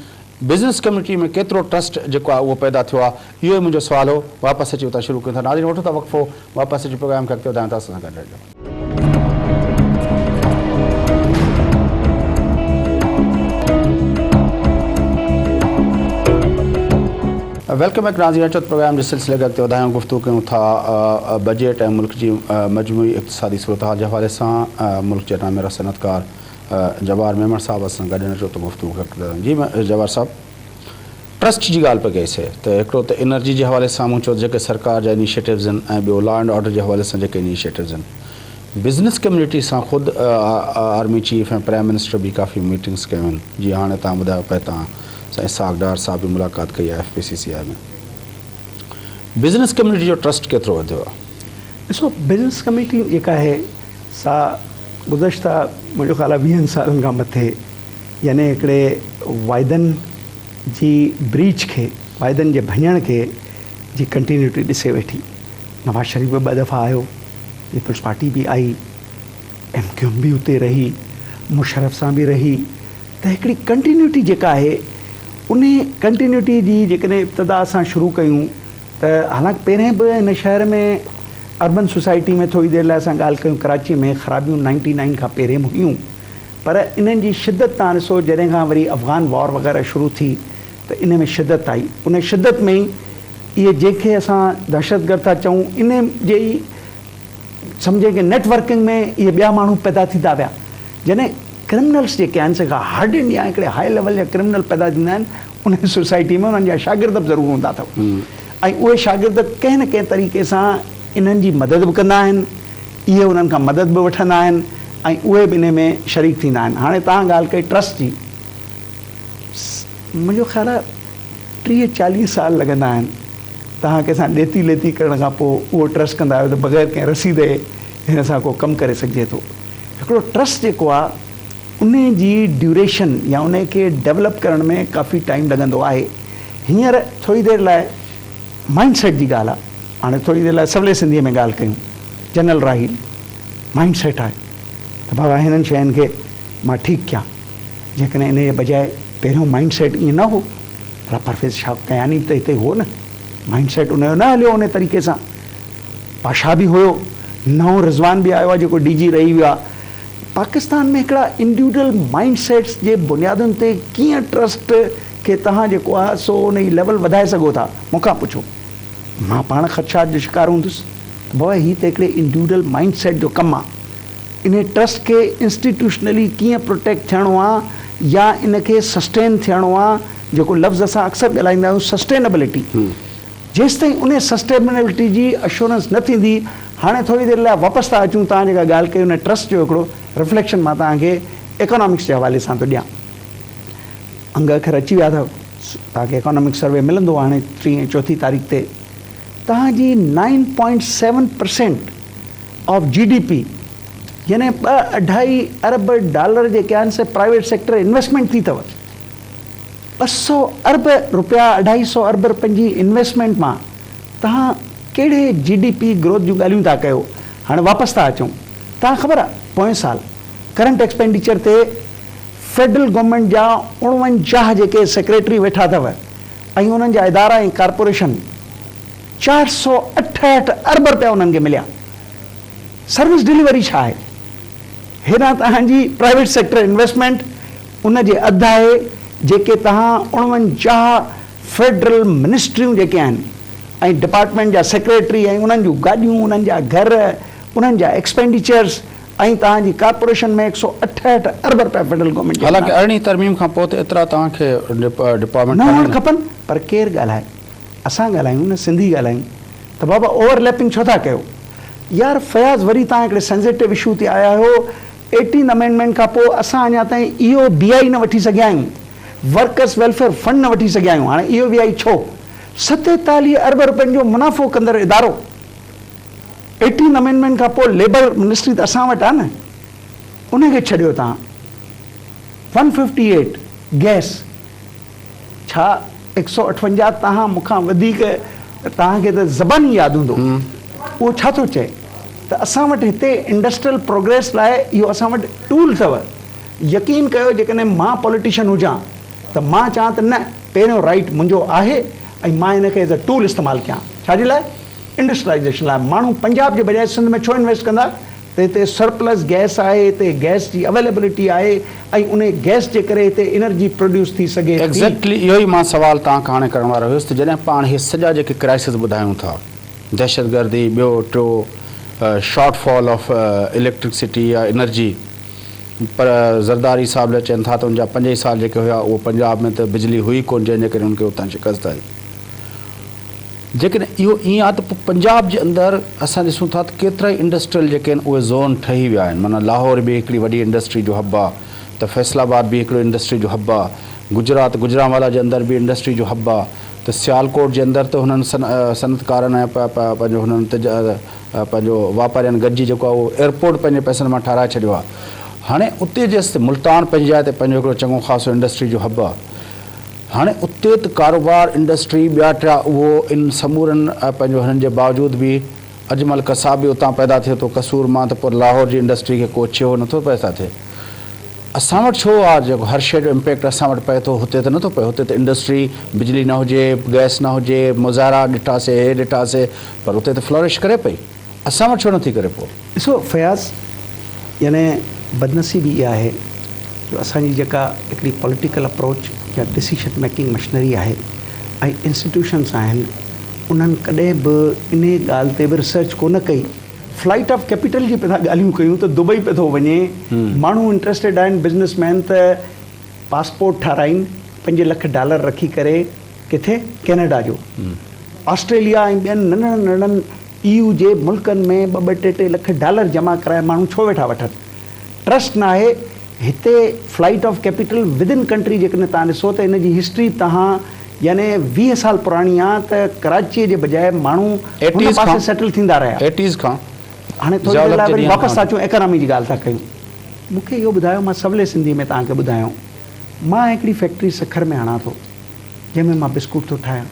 بزنس ڪميونٽي ۾ ڪيترو ٽرسٽ جيڪو آهي اهو پيدا ٿيو آهي اهو ئي منهنجو سوال هو واپس اچي اتان شروع ڪيون ٿا ناظرين وٺون ٿا وقفو واپس اچي پروگرام کي اڳتي وڌايون ٿا اسان سان گڏ رهجو. Welcome back ناظرين اچو ته پروگرام جي سلسلي کي اڳتي وڌايون گفتگو ڪيون ٿا بجيٽ ۽ ملڪ جي مجموعي اقتصادي صورتحال جي حوالي سان ملڪ جي ناميارا صنعتڪار جبار ميمڻ صاحب اسان سان گڏ آهن اچو ته گفتگو کي اڳتي وڌايون جي جبار صاحب. ٽرسٽ جي ڳالهه پئي ڪئي سي ته هڪڙو ته انرجي جي حوالي سان مون چيو ته جيڪي سرڪار جا انيشيٽوز آهن ۽ ٻيو لا اينڊ آرڊر جي حوالي سان جيڪي انيشيٽوز آهن بزنس ڪميونٽي سان خود آرمي چيف ۽ پرائم منسٽر به ڪافي ميٽنگس ڪيون آهن جيئن هاڻي توهان ٻڌايو پئي توهان سان اسحاق ڊار صاحب به ملاقات ڪئي آهي F P C C I ۾ business community جو ٽرسٽ ڪيترو وڌيو آهي؟ ڏسو بزنس ڪميونٽي جيڪا آهي سا گذشته منهنجو خيال آهي ويهن سالن کان مٿي يعني هڪڙي واعدن جي بريچ کي، واعدن جي ڀڃڻ کي جي ڪنٽينيوٽي ڏسي ويٺي. نواز شريف به ٻه دفعا آيو، پيپلز پارٽي به آئي، ايم ڪيو ايم به اتي رهي، مشرف سان به رهي ته هڪڙي ڪنٽينيوٽي جيڪا آهي انهي ڪنٽينيوٽي جي جيڪڏهن ابتدا اسان شروع ڪيون ته حالانڪ پهرين به هن شهر ۾ اربن سوسائٽي ۾ ٿوري دير لاء اسان ڳالهه ڪيون ڪراچي ۾ خرابيون نائنٽي نائن کان پهرين به هيون پر انهن جي شدت تان ڏسو جڏهن کان وري افغان وار وغيره شروع ٿي ته ان ۾ شدت آئي ان شدت ۾ ئي اهي جنهن کي اسان دهشتگرد ٿا چئون ان جي ئي سمجهي ڪي نيٽ ورڪنگ ۾ اهي ٻيا ماڻهو پيدا ٿيندا ويا جڏهن ڪرمنلس جيڪي آهن سي هارڊنڊ يا هڪڙي هاء ليول جا ڪرمنل پيدا ٿيندا آهن ان سوسائٽي ۾ انهن جا شاگرد به ضرور هوندا اٿو ۽ اهي شاگرد ڪنهن نه ڪنهن طريقي سان انهن جي مدد به ڪندا آهن اهي انهن کان مدد به وٺندا آهن ۽ اهي به انهي ۾ شريڪ ٿيندا آهن. هاڻي توهان ڳالهه ڪئي ٽرسٽ جي، منهنجو خيال آهي ٽيهه چاليهه سال لڳندا آهن توهان ڪنهن سان ڏيتي ليتي ڪرڻ کان پوء اهو ٽرسٽ ڪندا آهيو ته بغير ڪنهن رسيد جي هن سان ڪو ڪم ڪري سگهجي ٿو. هڪڙو ٽرسٽ جيڪو آهي انهي جي ڊيوريشن يا انهي کي ڊولپ ڪرڻ ۾ ڪافي ٽائيم لڳندو آهي. هينئر ٿوري دير لاء مائنڊ سيٽ جي ڳالهه آهي. هاڻي ٿوري دير لاء سولي سنڌيء ۾ ڳالهه ڪيون. جنرل راحيل مائنڊ سيٽ آهي ته بابا هنن شين کي مان ٺيڪ ڪيان. جيڪڏهن انهيء بجاء پهريون مائنڊ سيٽ ائين نه هو ڀلا پرويز شاهه ڪياني به ته هتي هو نه. مائنڊ سيٽ ان جو نه هليو ان طريقي سان. پاشا به هيو. نئون رضوان به آيو آهي جيڪو ڊي جي رهي ويو آهي. پاڪستان ۾ هڪڙا انڊيوڊل مائنڊ سيٽس جي بنيادن تي ڪيئن ٽرسٽ کي توهان جيڪو آهي سو ان جي ليول وڌائي سگهو ٿا؟ مون کان پڇو. مان پاڻ خدشات جو شڪار هوندس ته بابا هي ته هڪڙي انڊيوڊل مائنڊ سيٽ جو ڪم آ. انهي ٽرسٽ کي انسٽيٽيوشنلي ڪيئن پروٽيڪٽ ٿيڻو آ يا ان کي سسٽين ٿيڻو آ جيڪو لفظ اسان اڪثر ڳالهائيندا آهيون سسٽينبلٽي جيستائين انهي سسٽينبلٽي جي اشورنس نه ٿيندي هاڻي ٿوري دير لاء واپس ٿا اچون توهان جيڪا ڳالهه ڪئي ان ٽرسٽ جو هڪڙو رفليڪشن مان توهان کي ايڪانامڪس جي حوالي سان ٿو ڏيان. انگ اکر اچي ويا اٿو، توهان کي اڪانامڪ سروي ملندو هاڻي ٽين ۽ چوٿين تاريخ تي توهان جي nine point seven percent of G D P يعني ٻه اڍائي ارب ڊالر جيڪي آهن سي پرائيويٽ سيڪٽر انويسٽمينٽ ٿي اٿو. 200 ارب روپيا اڍائي سئو ارب روپين جي انويسٽمينٽ مان توهان ڪهڙي جي ڊي پي گروٿ جون ڳالهيون ٿا ڪيو. هاڻي واپس ٿا اچون توهان خبر آهي پوئين سال ڪرنٽ ايڪسپينڊيچر تي فيڊرل گورنمينٽ جا 49 جيڪي سيڪريٽري ويٺا اٿو ۽ انهن جا ادارا ۽ ڪارپوريشن 468 ارب رپيا انهن کي مليا. سروس ڊليوري ڇا آهي؟ هيڏانهن توهان جي پرائيويٽ سيڪٽر انويسٽمينٽ ان جي اڌ آهي جيڪي توهان 49 فيڊرل منسٽريون جيڪي آهن ۽ ڊپارٽمينٽ جا سيڪريٽري ۽ انهن جون گاڏيون انهن جا گهر انهن جا ايڪسپينڊيچرز ۽ توهان جي ڪارپوريشن ۾ 168 ارب رپيا فيڊرل گورنمينٽ جي حالانڪه ارڙهين ترميم کان پوء ته ايترا توهان کي ڊپارٽمينٽ نه هئڻ کپن پر ڪير ڳالهائي اسان ڳالهايون نه سنڌي ڳالهايون ته بابا اوور ليپنگ ڇو ٿا ڪيو يار فياض وري توهان هڪڙي سينسيٽو اشو تي آيا آهيو ايٽين امينڊمينٽ کان پوء اسان اڃا تائين اي او بي آئي نه وٺي سگهيا آهيون ورڪرس ويلفيئر فنڊ نه وٺي سگهيا آهيون هاڻي اي او بي آئي ڇو 47 ارب رپين جو منافعو ڪندڙ ادارو ايٽين امينڊمينٽ کان پوء ليبر منسٽري ته اسان وٽ آهي نه ان کي ڇڏيو توهان ون ففٽي ايٽ گئس ڇا هڪ سئو اٺونجاهه توهان مون کان وڌيڪ توهان کي ته زباني ياد هوندو اهو ڇا ٿو چئي ته اسان وٽ هتي انڊسٽريل پروگريس لاء اهو اسان وٽ ٽول اٿو يقين ڪيو جيڪڏهن مان پوليٽيشن هجان ته مان چوان ته نه پهريون رائيٽ منهنجو آهي ۽ مان ان کي ايز اي ٽول استعمال ڪيان ڇا جي لاء انڊسٽريلائيزيشن لاء ماڻهو پنجاب جي بجاء سنڌ ۾ ڇو انويسٽ ڪندا ته هتي سرپلس گئس آهي، هتي گئس جي اويليبلٽي آهي ۽ انهي گئس جي ڪري هتي انرجي پروڊيوس ٿي سگهي ٿي. ايگزيڪٽلي اهو ئي مان سوال توهان کان هاڻي ڪرڻ وارو هيس ته جڏهن پاڻ هي سڄا جيڪي ڪرائسز ٻڌايون ٿا دهشتگردي ٻيو ٽيو شارٽ فال آف اليڪٽرڪسٽي يا انرجي پر زرداري صاحب لاء چون ٿا ته ان جا پنج ئي سال جيڪي هيا اهو پنجاب ۾ ته بجلي هئي ڪونه جنهن جي ڪري ان کي اتان شڪست آئي. جيڪڏهن اهو ائين آهي ته پوء پنجاب جي اندر اسان ڏسون ٿا ته ڪيترائي انڊسٽريل جيڪي آهن اهي زون ٺهي ويا آهن معنيٰ لاهور به هڪڙي وڏي انڊسٽري جو حب آهي ته فيصل آباد به هڪڙو انڊسٽري جو حب آهي گجرات گجرانوالا جي اندر به انڊسٽري جو حب آهي ته سيالڪوٽ جي اندر ته هنن صنعتڪارن ۽ پنهنجو هنن پنهنجو واپارين گڏجي جيڪو آهي اهو ايئرپورٽ پنهنجي پئسن مان ٺهرائي ڇڏيو آهي هاڻي اتي جيس ملتان پنهنجي جاء تي پنهنجو هڪڙو چڱو خاصو انڊسٽري جو حب آهي هاڻي اتي ته ڪاروبار انڊسٽري ٻيا ٽيا اهو ان سمورن پنهنجو هنن جي باوجود به اجمل قصاب به اتان پيدا ٿئي ٿو قصور مان ته پر لاهور جي انڊسٽري کي ڪو ڇيهو نٿو پئسا ٿئي اسان وٽ ڇو آ جيڪو هر شيء جو امپيڪٽ اسان وٽ پئي ٿو هتي ته نٿو پئي هتي ته انڊسٽري بجلي نه هجي گئس نه هجي مظاهرا ڏٺاسي هي ڏٺاسي پر اتي ته فلورش ڪري پئي اسان وٽ ڇو نٿي ڪري پوء. ڏسو فياض يعني بدنصيبي اها آهي جو اسان جي جيڪا هڪڙي پوليٽيڪل اپروچ يا ڊسيشن ميڪنگ مشنري آهي ۽ انسٽيٽيوشنس آهن انهن ڪڏهن به انهي ڳالهه تي به ريسرچ ڪونه ڪئي. فلائيٽ آف ڪيپيٽل جي پئي ٿا ڳالهيون ڪيون ته دبئي پئي ٿو وڃي ماڻهو انٽريسٽيڊ آهن بزنس مين ته پاسپورٽ ٺاراهين 5 لک ڊالر رکي ڪري ڪٿي ڪينيڊا جو آسٽريليا ۽ ٻين ننڍڙن ننڍڙن اي يو جي ملڪن ۾ ٻه ٻه ٽي ٽي لک ڊالر جمع ڪرائي ماڻهو ڇو ويٺا وٺن؟ ٽرسٽ ناهي هتي flight of capital within country جيڪڏهن توهان ڏسو ته ان جي هسٽري توهان يعني 20 سال پراڻي آ ته ڪراچي جي بجاء ماڻهو هن پاسي سيٽل ٿيندا رهيا. ايٽيز کان هاڻي ٿوري دير لاء وري واپس ٿا اچون ايڪانامي جي ڳالهه ٿا ڪيون. مون کي اهو ٻڌايو مان سولي سنڌي ۾ توهان کي ٻڌايان مان هڪڙي فيڪٽري سکر ۾ هڻان ٿو جنهن ۾ مان بسڪوٽ ٿو ٺاهيان.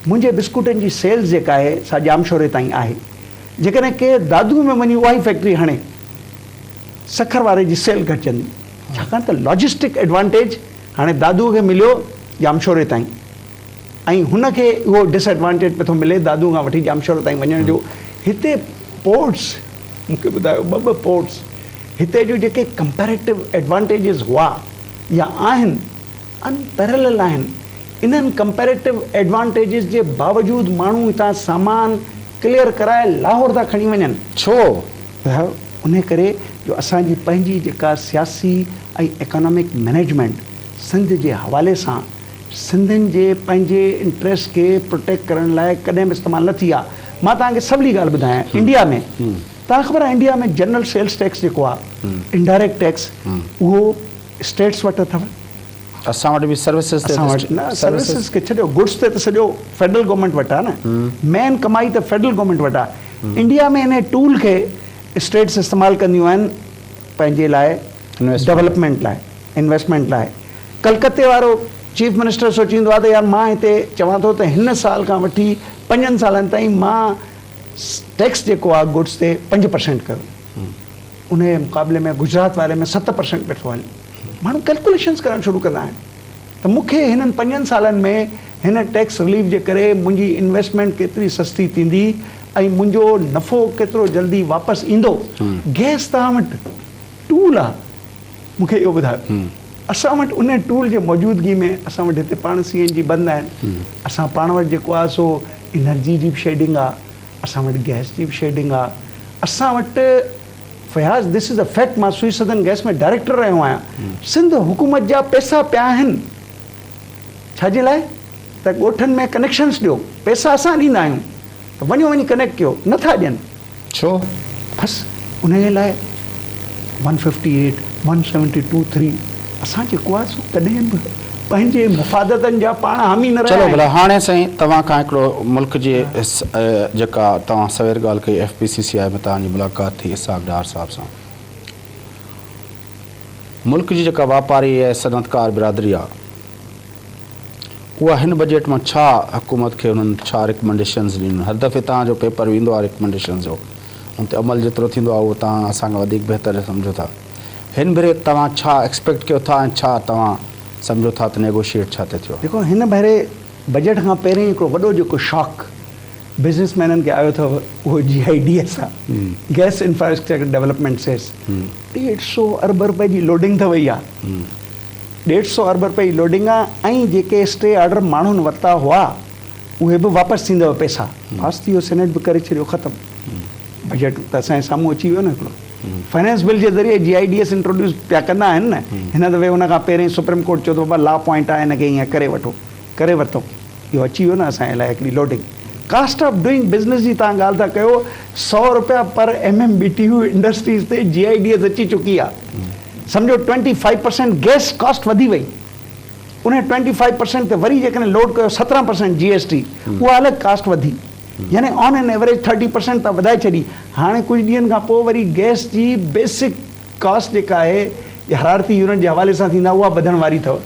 منهنجي بسڪوٽن جي سيلز جيڪا آهي سا ڄامشوري تائين آهي. جيڪڏهن ڪير دادوء ۾ وڃي اها ئي فيڪٽري هڻي، سکر واري جي سيل گهٽجندي. ڇاڪاڻ ته لاجسٽڪ ايڊوانٽيج هاڻي دادوء کي مليو ڄامشوري تائين ۽ هن کي اهو ڊس ايڊوانٽيج پيو ٿو ملي دادوء کان وٺي ڄامشوري تائين وڃڻ جو. هتي پورٽس، مون کي ٻڌايو ٻه ٻه پورٽس هتي جون جيڪي ڪمپيريٽو ايڊوانٽيجز هئا يا آهن، ان پيرلل آهن. انهن ڪمپيريٽو ايڊوانٽيجز جي باوجود ماڻهو هتان سامان ڪليئر ڪرائي لاهور ٿا کڻي وڃن. ڇو؟ ٻڌايو انهي ڪري جو اسان جي پنهنجي جيڪا سياسي ۽ ايڪانامڪ مئنيجمينٽ سنڌ جي حوالي سان سنڌين جي پنهنجي انٽريسٽ کي پروٽيڪٽ ڪرڻ لاء ڪڏهن به استعمال نه ٿي آ. مان توهان کي سولي ڳالهه ٻڌايان انڊيا ۾ توهان کي خبر آ انڊيا ۾ جنرل سيلز ٽيڪس جيڪو آ انڊائريڪٽ ٽيڪس اهو اسٽيٽس وٽ اٿو. اسان وٽ به سروسز تي اسان وٽ نه سروسز کي ڇڏيو گڊس تي ته سڄو فيڊرل گورنمينٽ وٽ آهي نه مين ڪمائي ته فيڊرل گورنمينٽ وٽ آهي انڊيا ۾ انهي ٽول کي اسٽيٽس استعمال ڪنديون آهن پنهنجي لاء ڊولپمينٽ لاء انويسٽمينٽ لاء ڪلڪتي وارو چيف منسٽر سوچيندو آهي ته يار مان هتي چوان ٿو ته هن سال کان وٺي 5 سالن تائين مان ٽيڪس جيڪو آهي گڊس تي 5% ڪيو انهيء مقابلي ۾ گجرات واري ۾ 7% پيو ٿو هلي. ماڻهو ڪيلڪوليشنز ڪرڻ شروع ڪندا آهن ته مون کي هنن 5 سالن ۾ هن ٽيڪس رليف جي ڪري منهنجي انويسٽمينٽ ڪيتري سستي ٿيندي ۽ منهنجو نفعو ڪيترو جلدي واپس ايندو. گئس توهان وٽ ٽول آ، مون کي اهو ٻڌايو. اسان وٽ انهيء ٽول جي موجودگي ۾ اسان وٽ هتي پاڻ سي اين جي بند آهن. اسان پاڻ وٽ جيڪو آ سو انرجي جي به شيڊنگ آ. اسان وٽ گئس جي به شيڊنگ آ اسان وٽ Fayaz this is a fact مان سوئي سدن گئس ۾ ڊائريڪٽر رهيو آهيان سنڌ حڪومت جا پئسا پيا آهن ڇا جي لاء ته ڳوٺن ۾ ڪنيڪشنس ڏيو پئسا اسان ڏيندا آهيون ته وڃو وڃي ڪنيڪٽ ڪيو نه ٿا ڏين ڇو؟ بس انهيء لاء one fifty eight, one seventy two three اسان جيڪو آهي سو ڪڏهن به پنهنجي مفادتن جا پاڻ حامي نه رهيا چلو ڀلا آهيون. هاڻي سائين توهان کان هڪڙو ملڪ جي جيڪا توهان سوير ڳالهه ڪئي F P C C I ۾ توهان جي ملاقات ٿي اسحاق ڊار صاحب سان ملڪ جي جيڪا واپاري ۽ صنعتڪار برادري آهي اها هن بجيٽ مان ڇا حڪومت کي انهن ڇا ريڪمنڊيشنز ڏنيون هر دفعي توهان جو پيپر ايندو آهي ريڪمنڊيشنز جو ان تي عمل جيترو ٿيندو آهي اهو توهان اسان کان وڌيڪ بهتر سمجهو ٿا هن ڀيري توهان ڇا ايڪسپيڪٽ ڪيو ٿا ۽ ڇا توهان سمجهو ٿا ته نيگوشيئيٽ ڇا تي ٿيو آهي؟ ڏسو هن ڀيري بجيٽ کان پهرين هڪڙو وڏو جيڪو شاڪ بزنس مينن کي آيو اٿو اهو جي I D S آهي گئس انفراسٽرڪچر ڊولپمينٽ سيس 150 ارب رپئي جي لوڊنگ ٿي وئي آهي 150 ارب رپئي جي لوڊنگ آهي ۽ جيڪي اسٽي آرڊر ماڻهن ورتا هئا اهي به واپس ٿيندو پئسا پاس ٿي ويو سينيٽ به ڪري ڇڏيو ختم بجيٽ ته اسان جي سامهون اچي ويو نه هڪڙو. فنانس بل جي ذريعي جي I D S introduce پيا ڪندا آهن نه. هن دفعي ان کان پهرين سپريم ڪورٽ چيو ته بابا لا پوائنٽ آهي هن کي ائين ڪري وٺو. ڪري ورتو. اهو اچي ويو نه اسان جي لاء هڪڙي loading. Cost of doing business جي توهان ڳالهه ٿا ڪيو سئو روپيا پر M M B T U industries تي جي I D S اچي چڪي آهي. سمجهو 25% گئس ڪاسٽ وڌي وئي. انهي 25% تي وري جيڪڏهن لوڊ ڪيو 17% جي ايس ٽي اها الڳ ڪاسٽ وڌي. يعني آن اين ايوريج 30% تان وڌائي ڇڏي. هاڻي ڪجهه ڏينهن کان پوء وري گئس جي بيسڪ ڪاسٽ جيڪا آهي حرارتي يونٽ جي حوالي سان ٿيندا اها وڌڻ واري اٿو.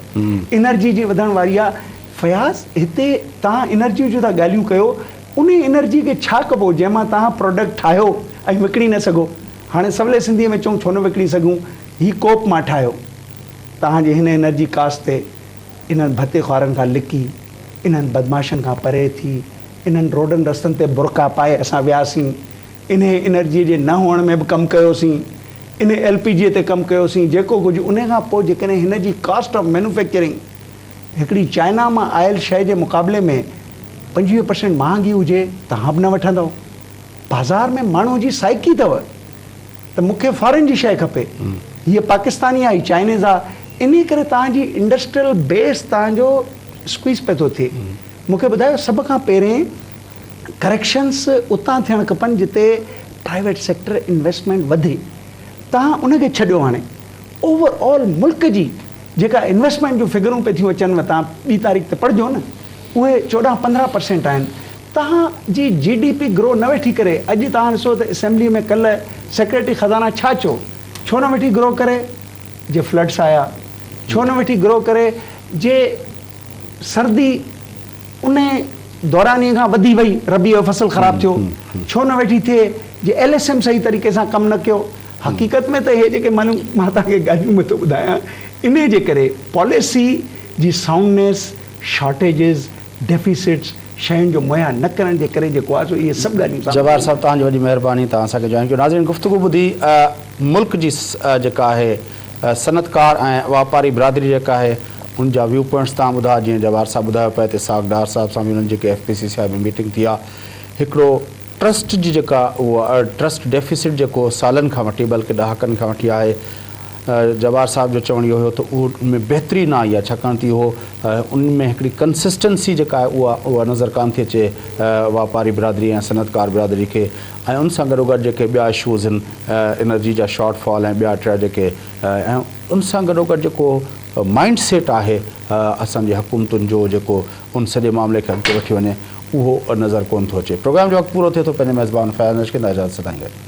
انرجي جي وڌڻ واري آهي. فياض هتي توهان انرجي جون ٿا ڳالهيون ڪيو انهي انرجي کي ڇا ڪبو جنهن مان توهان پراڊڪٽ ٺاهيو ۽ وڪڻي نه سگهو. هاڻي سولي سنڌي ۾ چئون ڇو نه وڪڻي سگهون هي ڪوپ مان ٺاهيو توهان جي هن انرجي ڪاسٽ تي انهن ڀتي خوارن کان لڪي انهن بدمعاشن کان پري ٿي انهن روڊن رستن تي برقعا پائي اسان وياسين، انهي انرجيء جي نه هئڻ ۾ به ڪم ڪيوسين، انهي ايل پي جيء تي ڪم ڪيوسين، جيڪو ڪجهه انهي کان پوء جيڪڏهن هن جي ڪاسٽ آف مينوفيڪچرنگ هڪڙي چائنا مان آيل شيء جي مقابلي ۾ 25 پرسينٽ مهانگي هجي توهان به نه وٺندؤ. بازار ۾ ماڻهو جي سائيڪي اٿو ته مون کي فارين جي شيء کپي، هيء پاڪستاني آهي، هي چائنيز آهي، انهي ڪري توهان جي انڊسٽريل بيس توهان جو اسڪويز پئي ٿو ٿئي. مون کي ٻڌايو سڀ کان پهرين ڪريڪشنس اتان ٿيڻ کپن جتي پرائيويٽ سيڪٽر انويسٽمينٽ وڌي توهان ان کي ڇڏيو هاڻي اوور آل ملڪ جي جيڪا انويسٽمينٽ جون فگرون پئي ٿيون اچن توهان ٻي تاريخ تي پڙهجو نه اهي 14 15% آهن توهان جي جي ڊي پي گرو نه ويٺي ڪري اڄ توهان ڏسو ته اسيمبلي ۾ ڪلهه سيڪريٽري خزانه ڇا چيو ڇو نه ويٺي گرو ڪري جي فلڊس آيا ڇو نه ويٺي گرو ڪري جي سردي انهي دورانيء کان وڌي وئي، ربيع جو فصل خراب ٿيو، ڇو نه ويٺي ٿئي جي ايل ايس ايم صحيح طريقي سان ڪم نه ڪيو. حقيقت ۾ ته اهي جيڪي معنيون مان توهان کي ڳالهيون پيو ٿو ٻڌايان انهي جي ڪري پاليسي جي سائونڊنيس، شارٽيجز، ڊيفيسٽس، شين جو مهيا نه ڪرڻ جي ڪري جيڪو آهي سو اهي سڀ ڳالهيون سامهون جبار صاحب توهان جي وڏي مهرباني توهان اسان کي جوائن ڪيو ناظرين گفتگو ٻڌي ملڪ جي جيڪا آهي صنعتڪار ۽ واپاري برادري جيڪا آهي ان جا ويو پوائنٽس توهان ٻڌا جيئن جبار صاحب ٻڌايو پئي ته اسحاق ڊار صاحب سان به انهن جيڪي F P C C I ۾ meeting ٿي آهي هڪڙو ٽرسٽ جي جيڪا اها ٽرسٽ ڊيفيسٽ جيڪو سالن کان وٺي بلڪه ڏهاڪن کان وٺي آهي جبار صاحب جو چوڻ اهو هيو ته اهو ان ۾ بهتري نه آئي آهي ڇاڪاڻ ته اهو ان ۾ هڪڙي ڪنسسٽنسي جيڪا آهي اها اها نظر ڪانه ٿي اچي واپاري برادري ۽ صنعتڪار برادري کي ۽ ان سان گڏوگڏ جيڪي ٻيا اشوز آهن انرجي جا شارٽ فال ۽ ٻيا ٽيا جيڪي ۽ ان سان گڏوگڏ جيڪو مائنڊ سيٽ آهي اسان جي حڪومتن جو جيڪو ان سڄي معاملي کي اڳتي وٺي وڃي اهو نظر ڪونه ٿو اچي. پروگرام جو وقت پورو ٿئي ٿو پنهنجي ميزبان فياض نشڪند اجازت سدائين گڏ.